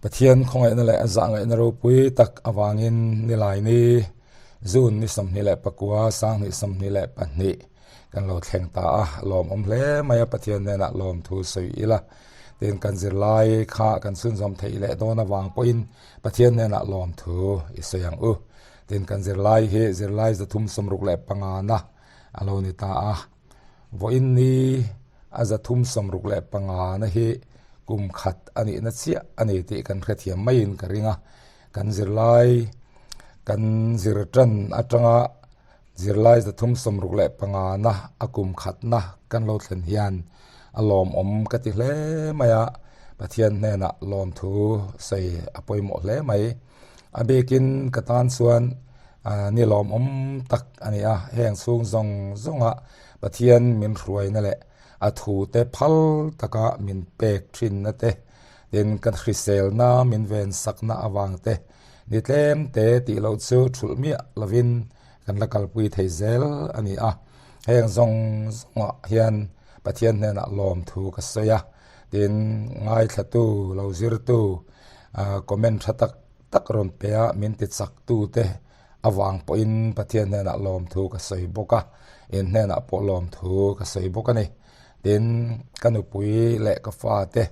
Pathian khawngaihna leh a zahngaihna ropui tak avangin Nilaini June ni 29 2022 kan lo thleng ta a, lawmawm hle mai a Pathian hnenah lawmthu sawi ila. Tin kan zirlai kha kan chhunzawm theih leh dawn avang pawhin Pathian hnenah lawmthu i sawi ang u. Tin kan zirlai hi zirlai 365 na a lo ni ta a. Vawiin ni a 365 na hi kum khat a nihna chiah a ni tih kan hrethiam maiin ka ring a. Kan zirlai kan zir tan atanga zirlai 365 na a kum khatna kan lo thlen hian a lawmawm ka ti hle mai a. Pathian hnenah lawmthu sawi a pawimawh hle mai. A bikin ka tan chuan ni lawmawm tak a ni a, heng chhung zawng zawnga Pathian min hruaina leh a thute phal taka min pek thinna te, tin ka hriselna min vensakna avang te ni tlem te tih loh chu thulh miah lovin kan la kalpui thei zel a ni a. Heng zawng zawngah hian Pathian hnenah lawmthu ka sawi a, tin ngaithlatu lo zirtu comment tha tak tak rawn pe a, min ti chak tu te avang pawhin Pathian hnenah lawmthu ka sawi bawk a, in hnenah pawh lawmthu ka sawi bawk a ni. Tin, ka nupui leh ka fa te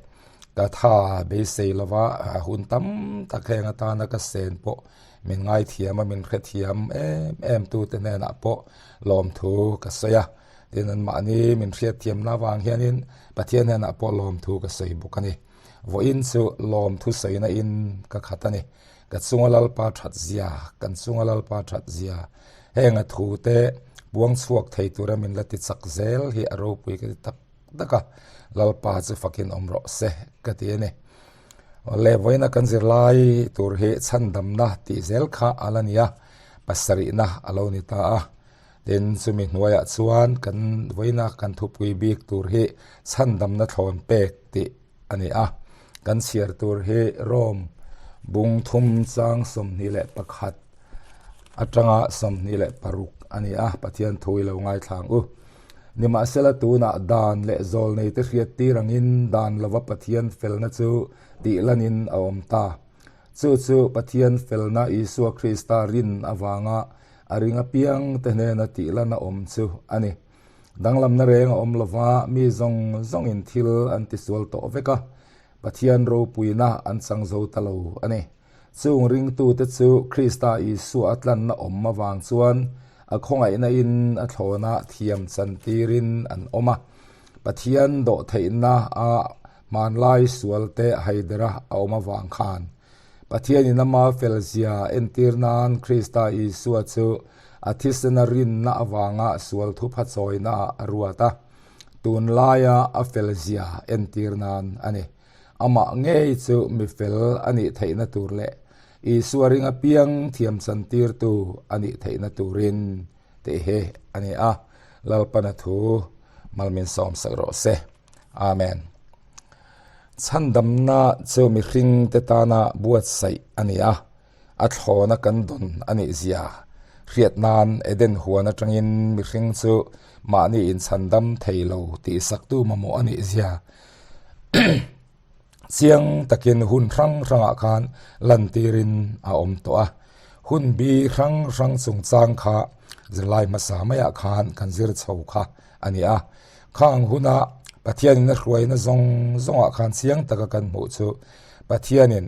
ka tha beisei lova hun tam tak heng atana ka sen pawh min ngaithiam a, min hrethiam em em tu te hnenah pawh lawmthu ka sawi a. Tin, anmahni min hriatthiamna avang hianin Pathian hnenah pawh lawmthu ka sawi bawk a ni. Vawiin chu lawmthu sawina in ka khat a ni. Ka chunga Lalpa that zia, kan chunga Lalpa that zia, heng a thu te puang chhuak thei tura min la ti chak zel hi a ropui ka ti tak tak a, Lalpa chu fakin awm rawh se ka ti a ni. Awle, vawiina kan zirlai tur hi chhandamna tih zel kha a la ni a, pasarihna a lo ni ta a. Tin, chumi hnuaiah chuan kan vawiina kan thupui bik tur hi chhandamna thlawn pek tih a ni a. Kan chhiar tur hi Rome bung thum chang 21 atanga 26 a ni a, Pathian thu i lo ngaithlang u. Nimahsela tunah dan leh zawl neite hriat tir angin dan lova Pathian felna chu tihlanin a awm ta. Chu chu Pathian felna Isua Krista rin avanga a ring apiang te hnena tihlan a awm chu a ni. Danglamna reng a awm lova, mi zawng zawngin thil an tisual tawh vek a, Pathian ropuina an chang zo ta lo a ni. Chung ringtute chu Krista Isua a tlanna awm avang chuan a khawngaihna in a thlawna thiam chantirin an awm a. Pathian dawhtheihna a hmanlai sualte haidera a awm avang khan Pathianin ama felzia entir nan Krista Isua chu a thisena rinna avanga sual thupha chawina a ruat a, tunlaia a felzia entir nan a ni. Amah ngei chu mi fel a nih theihna tur leh Isua ring apiang thiamchantirtu a nih theihna turin tih hi a ni a, Lalpana thu malmin sawmsak rawh se. Amen. Chhandamna chu mihring te tana buatsaih a ni a, a thlawna kan dawn a nih zia hriat nan Eden huan atangin mihring chu mahni inchhandam thei lo tih saktu mamawh a nih zia chiang takin hun hrang hrangah khan lantirin a awm tawh a. Hun bi hrang hrang chungchang kha zirlai hmasa maiah khan kan zir chho kha a ni a. Khang huna Pathianin a hruaina zawng zawngah khan chiang taka kan hmuh chu Pathianin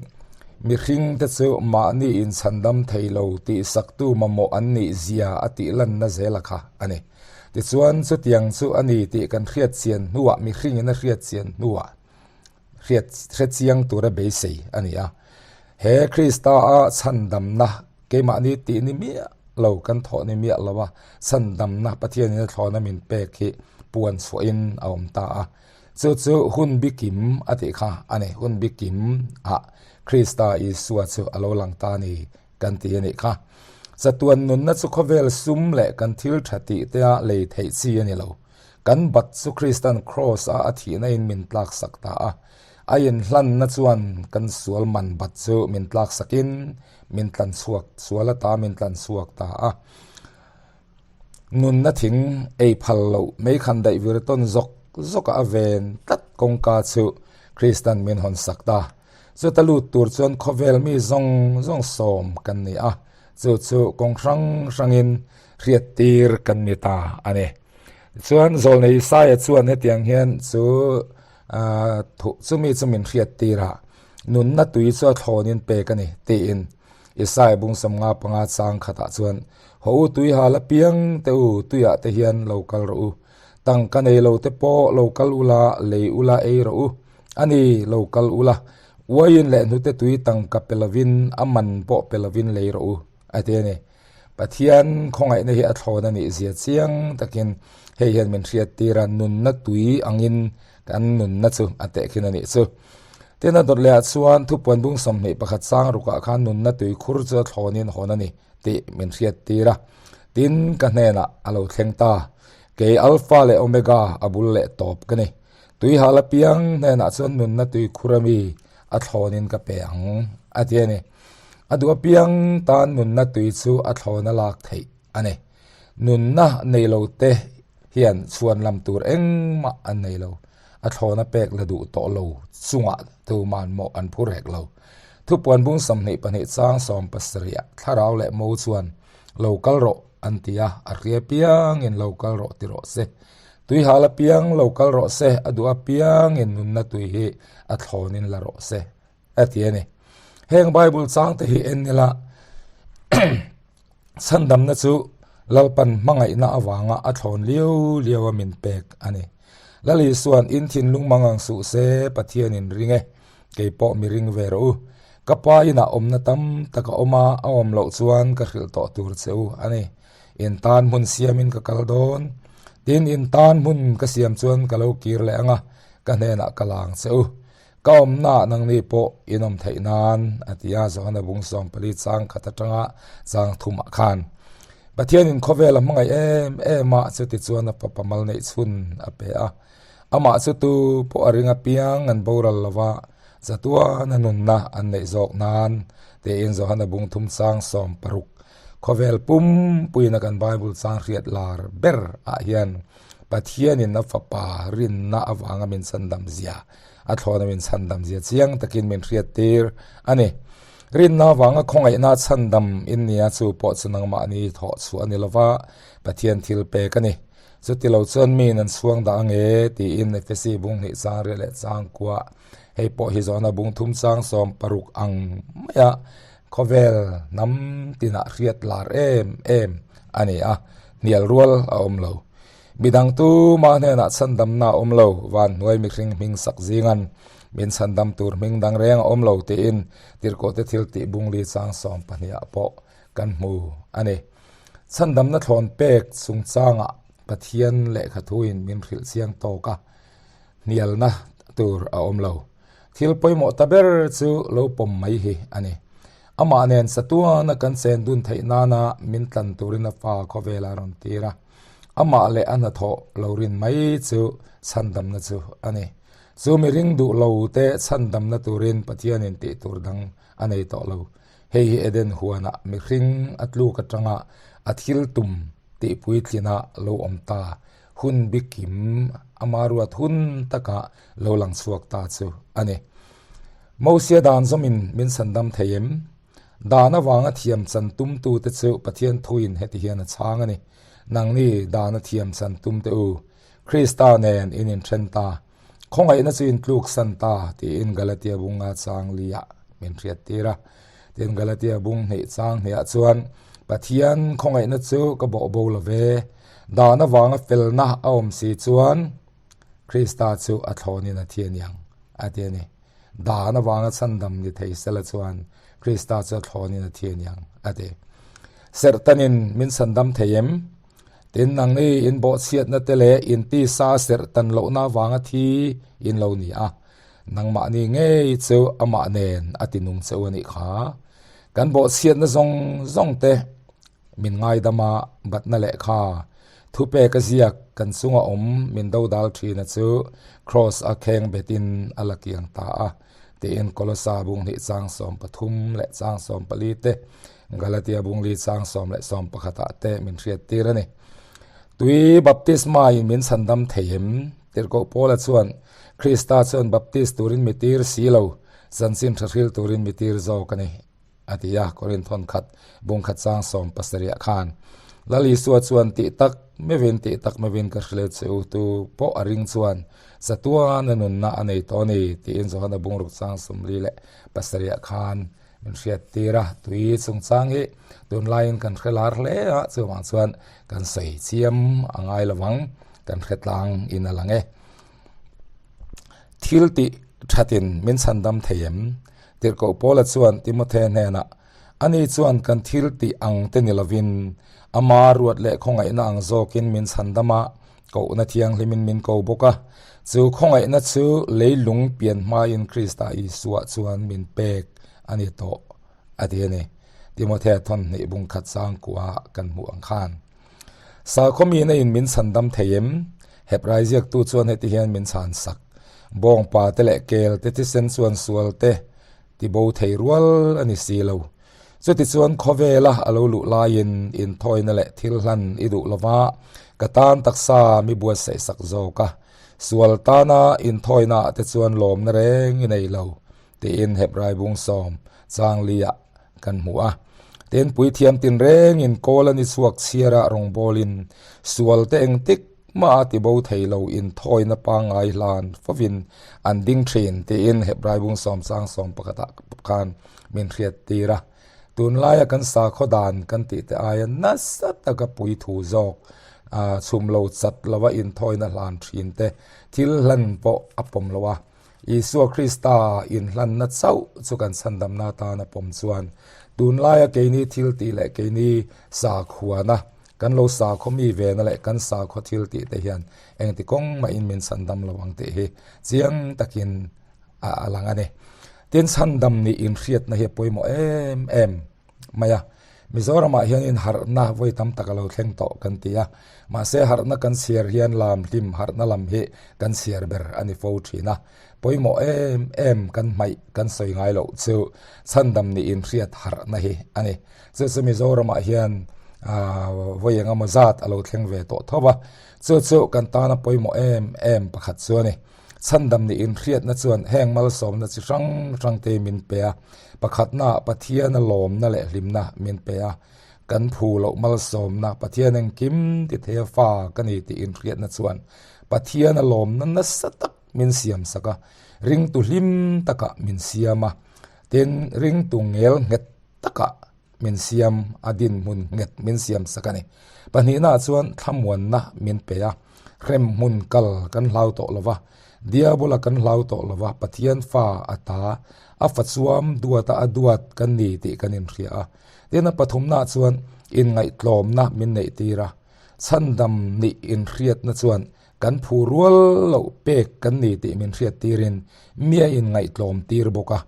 mihringte chu mahni inchhandam thei lo tih saktu mamawh an nih zia a tih lanna zela kha a ni. Tichuan chutiang chu a ni tih kan hriat chian hnuah mihringin a hriat chian hnuah hriat hre chiang tura beisei a ni a. He Krista a chhandamna keimahni tih ni miah lo kan thawh ni miah lo a, chhandamna Pathianin a thlawna min pek hi puan chhuahin a awm ta a. Chu chu hun bikim a tih kha a ni. Hun bikim ah Krista Isua chu a lo lang ta ni kan ti a nih kha. Chatuan nunna chu khawvel sum leh kan thil tha tih te a lei theih chi a ni lo. Kan bat chu Kristan Kraws a a thihna in min tlak sak ta a. A inhlanna chuan kan sual man bat chu min tlak sakin min tlan chhuak sual ata min tlan chhuak ta a. Nunna thing ei phal loh meikhan daih vir tawn zawk zawk a ven tlat kawngka chu Kristan min hawn sak ta. Chuta lut tur chuan khawvel mi zawng zawng sawm kan ni a, chu chu kawng hrang hrangin hriattir kan ni ta a ni. Tichuan Zawlnei Isaia chuan hetiang hian chu chumi chu min hriattir a, Nunna tui chu a thlawnin pek a ni, tiin Isaia bung 55 chang khatah chuan, Haw u tui hal apiang te u, tuiah te hian lo kal rawh u. Tangka nei lo te pawh lo kal ula, lei ula ei rawh u. A ni, lo kal ula, uaiin leh hnute tui tangka pe lovin, a man pawh pe lovin lei rawh u, a ti a ni. Pathian khawngaihna hi a thlawn a nih zia chiang takin hei hian min hriattir a, nunna tui angin kan nunna chu a tehkhin a nih chu. Tin, a dawt lehah chuan thupuan bung 21 chang rukah khan nunna tui khur chu a thlawnin hawn a ni tih min hriattir a. Tin, ka hnenah a lo thleng ta. Kei Alpha leh Omega a bul leh tawp ka ni. Tuihal apiang hnenah chuan nunna tui khur ami a thlawnin ka pe ang, a ti a ni. A duh apiang tan nunna tui chu a thlawn a lak theih a ni. Nunna nei lo te hian chhuan lam tur engmah an nei lo. A thlawn a pek la duh tawh lo chungah tuman mawh an phu rek lo. Thupuan bung 22 chang 70 thlarau leh mo chuan lo kal rawh an ti a, a hria piangin lo kal rawh ti rawh se. Tuihal apiang lo kal rawh se, a duh apiangin nunna tui hi a thlawnin la rawh se, a ti a ni. Heng Bible changte hi en ila chhandamna chu Lalpan hmangaihna avanga a thlawn liau liau a min pek a ni. Lal Isuan in thinlung mangang suh se Pathianin ring e, kei pawh mi ring ve rawh u. Ka pa inah awmna tam tak a awm a, a awm loh chuan ka hrilh tawh tur che u a ni. In tan hmun siamin ka kal dawn. Tin, in tan hmun ka siam chuan ka lo kir leh ang a, ka hnenah ka lang che u. Ka awmnaah nangni pawh in awm theih nan, a ti a, Johana bung 14 chang khat atanga chang thumah khan. Pathianin khawvel a hmangaih em em a, chutichuan a fapa mal neih chhun a pe a. Amah chu tu pawh a ring apiang an boral lo va, chatuan a nunna an neih zawk nan, tiin Johana bung thum chang 60 Khawvel pumpuina kan Bible chang hriat lar ber ah hian Pathianin a Fapa rinna avanga min chhandam zia, a thlawna min chhandam zia chiang takin min hriattir a ni. Rinna avanga khawngaihna chhandam in nia chu pawh chu nangmahni thawh chhuah a ni lova, Pathian thil pek a ni. Chuti lo chuan miin an chhuang dah ange tiin Efesi bung hnih chang riah leh chang kua hei pawh hi zawhna bung thum chang 60 ang maia Khawvel hnam tinah hriat lar em em a ni a, hnial rual a awm lo. Midang tuma hnenah chhandamna a awm lo, van hnuai mihring hming sak zingan min chhandam tur hming dang reng a awm lo tiin Tirhkohte thil tih bungli chang 12 ah pawh kan hmu a ni. Chhandamna thlawn pek chungchangah Pathian lehkha thuin min hrilh chiang tawk a, hnialna tur a awm lo. Thil pawimawh ta ber chu lo pawm mai hi a ni. Amah nen chatuana kan chen dun theih nana min tlan turin a fa khawvel a rawn tir a. Amah leh a hnathawh lo rin mai chu chhandamna chu a ni. Chu mi ring duh lo te chhandamna turin Pathianin tih tur dang a nei tawh lo. Hei hi Eden huanah mihring a tluk atanga a thil tum tih puitlina lo awm ta hun bikim ama ruat hun taka lo lang chhuak ta chu a ni. Mosia dan zawmin min chhandam thei em? Dan avanga thiam chan tumtute chu Pathian thuin heti hian a chhang a ni, Nangni dana thiam chan tumte u, Krista nen in inthen ta, khawngaihna chu in tluksan ta, tiin Galatia bunga chang liah min hriattir a. Tin, Galatia bung hnih chang hniah chuan, Pathian khawngaihna chu ka bawhbo lo ve, dan avanga felna a awm si chuan Krista chu a thlawnin a thi a niang, a ti a ni. Dan avanga chhandam ni thei sela chuan Krista chu a thlawnin a thi a niang, a ti. Serhtanin min chhandam thei em? Tin, nangni in bawhchhiatna te leh in tisa serhtan lohna avanga thi in lo ni a. Nangmahni ngei chu amah nen a ti nung cheu a nih kha. Kan bawhchhiatna zawng zawng te min ngaidam a, batna lehkha, thupek a ziak kan chunga awm min dodal thina chu Kraws a kheng betin a la kiang ta a, tiin Kolosa bung hnih chang 13 leh chang 14 te, Galatia bung li chang 10 leh 11 ah te min hriattir a ni. Tui baptisma in min chhandam thei em? Tirhkoh Paula chuan, Krista chuan baptis turin mi tir si lo. Chanchin tha hril turin mi tir zawk a ni, a ti a, Korinth hawn khat bung khat chang sawm pasarih khan. Lal Isua chuan tih tak meuhin tih tak meuhin ka hrilh che u tu pawh a ring chuan chatuan a nunna a nei tawh a ni, tiin Johana bungruk chang 44 khan min hriat tir a, tui chungchang hi tunlaiin kan hre lar hle a, chuvang chuan kan sawi chiam a ngai lo vang, kan hre tlang in a lang e. Thil tih thatin min chhandam thei em? Tirhkoh Paula chuan Timothe hnenah, Ani chuan kan thil tih ang te ni lovin, ama ruat leh khawngaihna ang zawkin min chhandam a, kohna thianghlimin min ko bawk a. Chu khawngaihna chu leilung pian hmain Krista Isua chuan min pek a ni tawh, a ti a ni. Timothea thawnhnih bungkhat sangkua kan hmuh ang khan. Sakhaw mina in min chhandam thei em? Hebrai ziaktu chuan heti hian min chhan sak, Bawngpa te leh kel te thisen chuan sual te tibo thei rual a ni si lo. Chutichuan khawvela a lo luh laiin inthawina leh thil hlan i duh lova ka tan taksa mi buatsaih sak zawk a, sual tana inthawina ah te chuan lawmna reng i nei lo tiin Hebrai bung sawm changli-ah kan hmu a. Tin, puithiam tinrengin kawl a ni chhuak chhiara rawngbawlin sual te engtik mah a tibo thei lo inthawina pangngai hlan fovin an ding thin tiin Hebrai bung sawm chang sawm pakhatah khan min hriat tir a. Tunlaia kan sakhaw dan kan tih te aia nasa taka puithu zawk chhum lo chat lova inthawina hlan thin te thil hlan pawh a pawm lo a. Isua Krista inhlanna chauh chu kan chhandamna atan a pawm chuan tunlaia keini thil tih leh keini sakhuana, kan lo sakhaw mi vena leh kan sakhaw thil tih te hian engti kawng mahin min chhandam lo ang tih hi chiang takin a lang a ni. Tin, chhandam nih inhriatna hi a pawimawh em em. mai a. Mizoramah hianin harhna vawi tam tak a lo thleng tawh kan ti a, mahse harhna kan chhiar hian lam hlim harhna lam hi kan chhiar ber a ni fo thin a. Pawimawh em em kan hmaih kan sawi ngai loh chu chhandam nih inhriat harhna hi a ni. Chu chu Mizoramah hian vawi eng emaw zat a lo thleng ve tawh tho va, chu chu kan tana pawimawh em em pakhat chu a ni. Chhandam nih inhriatna chuan heng malsawmna chi hrang hrang te min pe a, pakhatnaah Pathiana lawmna leh hlimna min pe a, kan phu loh malsawmna Pathian engkim ti thei a fa ka ni tih inhriatna chuan Pathiana lawmna nasa tak min siamsak a, ringtu hlim takah min siam a, tin ringtu ngel nghet takah min siam a dinhmun nghet min siam sak a ni. Pahnihnaah chuan thlamuanna min pe a, hrem hmun kal kan hlau tawh lo va, Diabola kan hlau tawh lo va, Pathian fa a ta, a fa chuam duata a duat kan ni tih kan inhria a. Tin, a pathumnaah chuan inngaihtlawmna min neihtir a, chhandam nih inhriatna chuan kan phu rual loh pek kan ni tih min hriat tirin mi a inngaihtlawm tir bawk a,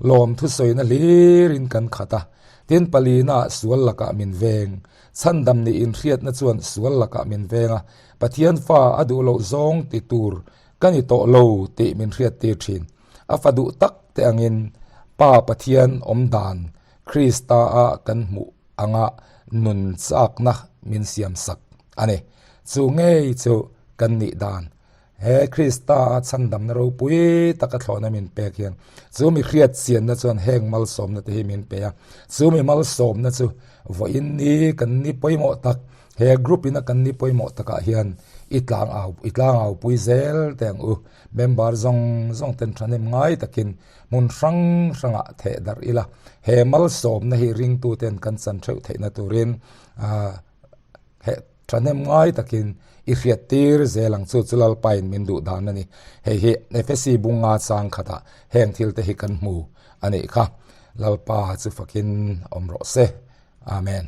lawm thusawina hlirin kan khat a, tin palina ah sual lakah min veng, chhandam nih inhriatna chuan sual lakah min veng a, Pathian fa a duh loh zawng ti tur ka ni tawh lo tih min hriat tir thin. A fa duh tak te angin Pa Pathian awm dan Krista a kan hmuh anga nun chakna min siam sak a ni. Chu ngei chu kan nih dan. He Krista a chhandamna ropui taka thlawhna min pek hian chu mi hriat chianna chuan heng malsawmna te hi min pe a. Chu mi malsawmna chu vawiin ni kan ni pawimawh tak, he group ina kan ni pawimawh takah hian i tlang au i tlang au pui zel teh ang u. Member zawng zawng ten thahnem ngai takin hmun hrang hrangah theh darh ila, he malsawmna hi ringtuten kan chan theuh theihna turin he thahnem ngai takin i hriat tir zel ang chu chu Lalpain min duh dan a ni. Hei hi Efesi bunga chang khatah heng thil te hi kan hmu a nih kha. Lalpa chu fakin awm rawh se. Amen.